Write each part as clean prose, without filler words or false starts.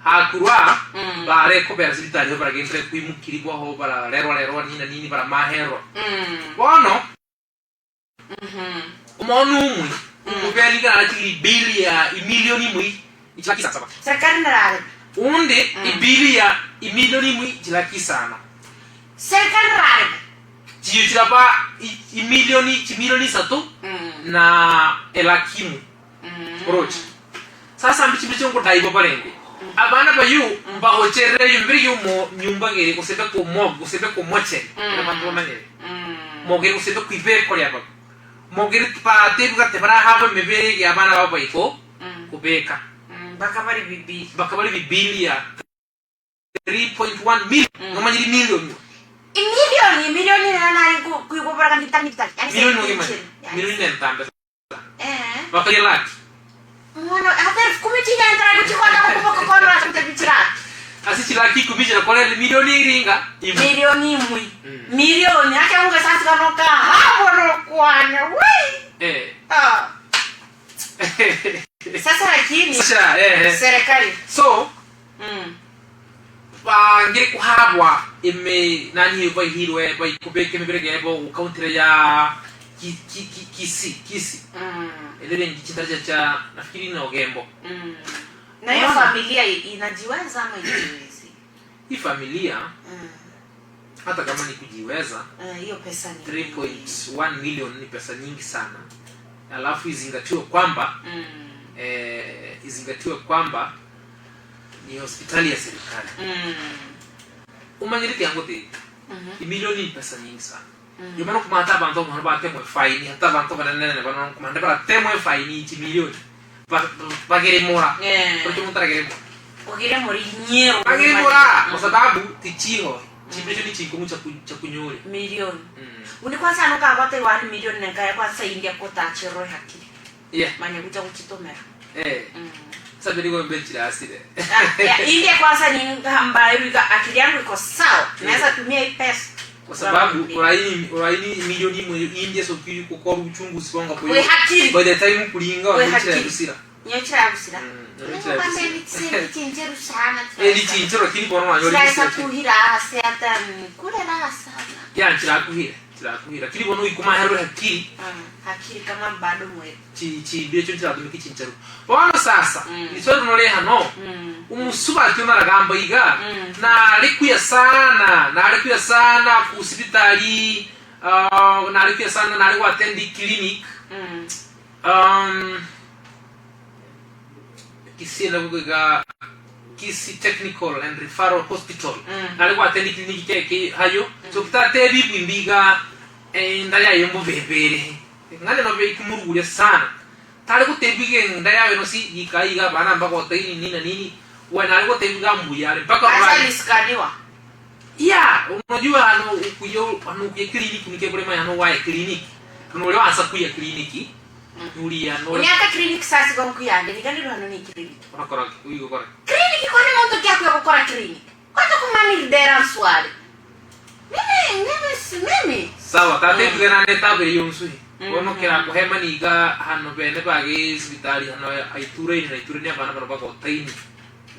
Hakurwa bare kobera sibitari ho baragenderere koimukirigwa ho bararerwa rerwa nini na nini baramaherwa. Bono omwana omwe omobere nigo aratigire ibill ya imilion imwe chilaki saba. Serikali nerareme. Onde ibill ya imilion imwe chilaki isano. Serikali nerareme. Chiyo chiraba imilion chimilion isato na elaki imwe. Oroche? Sasa mbichi mbiche nkodaigwa barenge. Abana bayio mbagocherere emebere y'omo nyumba gere gose mbe komo gose mbe komochere mm. Abanto bamanyere mogere gose mbe kwibeko ria babu mogere batebwa gate barahabwe emebere ya abana babo baiko kobeka Bakabari bibili. Bakabari bibili ya 3.1 million nomanyiri million Imilioni, imilioni nero nari kuigwa nitari nitari. Yani million ogimanye million nentambe Bakaria laki. Mwana hata 10,000 chinyantara guchikwata kukuboko kono ase chiraki. Ase chilaki ikumi chirakore milioni iringa imwe. Milioni imwe. Mm. Milioni ake unge sasi kano ka habo no kwana. Wee. Eh. Ah. Sasa lakini Sasa eh, eh. serikali So mm. bangire kuhabwa ime nani baihirwe baikubeka emibere gebo gukauntire ya ki, ki, ki, kisi kisi Mm. elere ngichindaraja cha nafikiri ni ogembo Mm. Na hiyo Unaona? familia inajiweza ama ijiwezi? Hii familia Mm. hata kama ni kujiweza Eh, hiyo pesa ni 3.1 million ni pesa nyingi sana alafu izingatiwe kwamba Mm. eh, izingatiwe kwamba ni hospitali ya serikali Mm. umanyire kiango te Mhm. imilioni ni pesa nyingi sana Mm. ndio maana kumata abantu omwana batemwa efaini hata abantu abanene bano kumanda baratemwa efaini chimilioni bageremora Eh. koro omonto arageremora Ogire muri nyero. bageremora kwa sababu tichiho chimbe echo ni chinkong'u cha kunyore Milioni. Mm. Undi kwanza nokagwata 1 million nenkaya kwanza india kotachero hakiri. Yeah. Manya gucha guchitomera. Eh. Mm. Sasa niko mbele chirasire. Ah, ya, India kwanza ni ambayo ika- akili yangu iko sawa. Naweza tumia hii pesa. Kwa sababu uraini uraini milioni imwe India so kiyu kokora uchunguzi bonga We hakiri. By the time kulinga We wa hakiri. kusira. Nyochira ya gusira. Mm, nyochira ya gusira. Nichinjeru sana. Eh nichinjero lakini bono wanyori Sasa kusira. kuhira ase hata kulera sana. Ya chirakuhira chirakuhira lakini bono ikumahero hakiri Mm, hakiri kama bado mwe. chi chimbire chio chiratumika chincharu. Bono sasa Mm. iswali noreha no. Mm. Omusubati onde aragamba iga, Mm. Nare kuya sana, nare kuya sana kusibitari, uh, nare kuya sana, nare goattend clinic, Mm. um, Kisii nabo iga Kisii Technical and Referral Hospital, Mm. nare goattend clinic keke hayo, so tatebi bwimbi iga enda yaye mbobebere, ng'ane nobe ikomoruguria sana. Tari gotebia iga enda yaye nosi gika iga abana mbagota nini na nini, we nare gotebia iga mbuya are mpaka Asa orare. aliskaniwa. Yeah, unajua hano okuya hano okuya clinic nike kurema hano waye clinic. Nore wansa kuya clinic. Nuria nore. Uniaka clinic sasa kwa nkuyande niganirwa hano ni clinic. Orakora uyigokora. Clinic kwani muntu kyakuya gukora clinic. Kwanza kumani dera nswale. Mimi mimi si mimi. Sawa, tata etuge naende etabu eye yonsi. Mm. Bono kera kohema niga hano bene bage sibitari hano aituraini na ituraini abana bano bagotaini.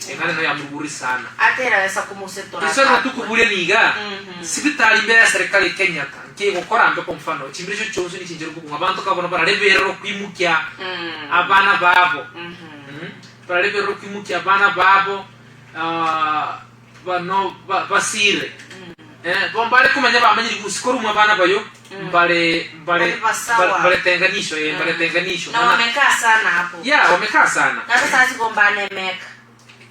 Eng'ana eno yamuruguri sana. Ata eraweza kumusetora. Inse natukuburia niga Mhm. sibitari mbere ya serikali ya Kenyatta nkegokora mbe kwa mfano chimbere echio chionsi nichinchera okobua abanto ka bono barareberera okwimukia Mm. abana babo. Mhm. Mm. Barareberera okwimukia abana babo ah, bano ba- basire. Eh, bo mbare komanya bamanyire gusika orumwe abana bayo mbare mbare Bari basawa. mbare- mbare tenganisho eh, mbare tenganisho Na Maana- wamekaa sana hapo. yeah wamekaa sana Na sasa sigombane meka.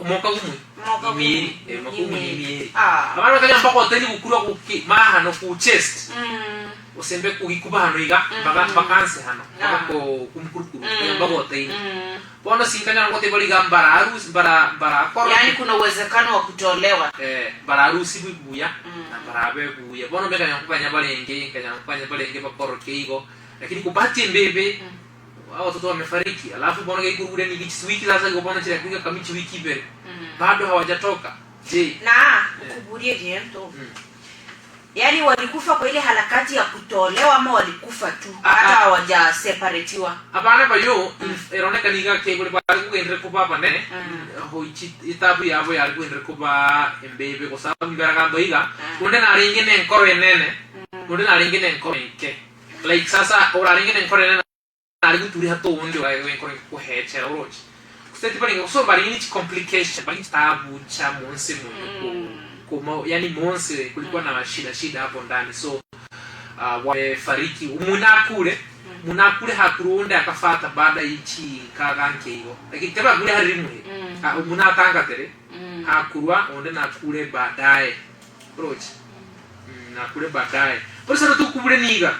Omoka gumwe Omoka gumwe. imieri eh, omoka gumwe Imieri. imieri Ah. abana bakanya mpaka otari gukura guki mahano ku chest Mm. osembe kugikuba hano iga mpaka mpaka nse hano mpaka Ah. ko kumkurukuru Mm. mpaka otaini Mm. bono sinkanyara goteba riga mbara arusi mbara mbara akoro Yaani kuna uwezekano wa kutolewa. eh, mbara arusi buya Mm. na mbara abe buya bono mbekanya nkukanya barenge nkanya nkukanya barenge bakoroke igo lakini kubahati embebe hao watoto wamefariki alafu bono geikurugure ni wiki sasa igo bono chira kuiga kamichi wiki ibere Mm. bado hawajatoka je Na nkuburie gento. Mm. Yaani walikufa kwa ile harakati ya kutolewa ama walikufa tu Ah, hata ah. hawajaseparatiwa? Abana bayo eroneka niga kegore bare kogenderera koba abanene hoichi etabu yabo yare kogenderera koba embebe gose abwo iga onde narenge na enkoro enene onde narenge na enkoro enke like sasa orarenge na enkoro enene nare goturiha toonde orae enkoro enke kohechera oroche gose tibarenge gose barenge ne chicomplication barenge chitabu cha monse mono ko koma yani monse kulikuwa na shida shida hapo ndani so uh, wamefariki munakure munakure hakurunde akafata baada y'ichi kaga nkeigo lakini tebagure hari rimwe. Ah, munatangatere hakurwa onde nakure baadaye oroche nakure baadaye borisano tukubure niga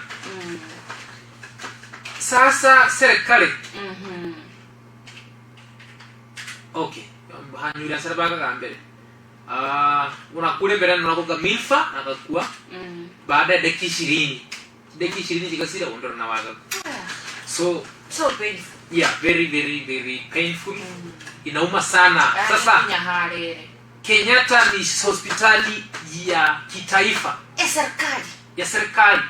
sasa serikali okay hanyura sara bagagambere uh, unakure mbere nakoga milfa akakua baada ya dakika 20 dakika 20 chikasira ondoro na waga so So painful. Yeah, very very very painful. Inauma sana. Sasa Kenyatta ni hospitali ya kitaifa. Ya serikali. Ya serikali.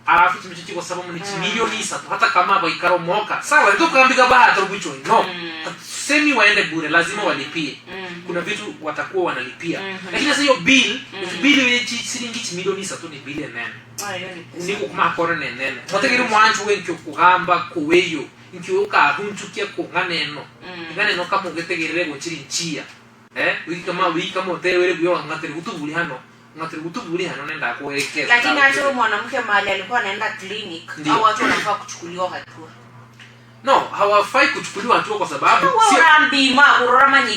Alafu chimicho chiko sababu ni milioni isatu hata kama baikaromoka sawa ndio kuambiga bahati rubucho no. Semi waende bure lazima walipie. Kuna vitu watakuwa wanalipia. Lakini sasa hiyo bill bill ile siringi milioni isatu ni bill enene. Ah, hiyo ni pesa. Niko kumakora nenene motegeri mwanchu wenkyo kugamba kuweyo nkyo ukahunchukia kung'aneno ng'aneno kamugetegerere gonchiri nchia eh wiki kama wiki kama otewere buyo ng'atere gutuburi hano ng'atere gutuburi hano nenda kuelekeza Lakini hata huyo mwanamke mahali alikuwa anaenda clinic au watu wanafaa kuchukuliwa hatua. No, hawafai kuchukuliwa hatua kwa sababu sio urambima urora manyiga.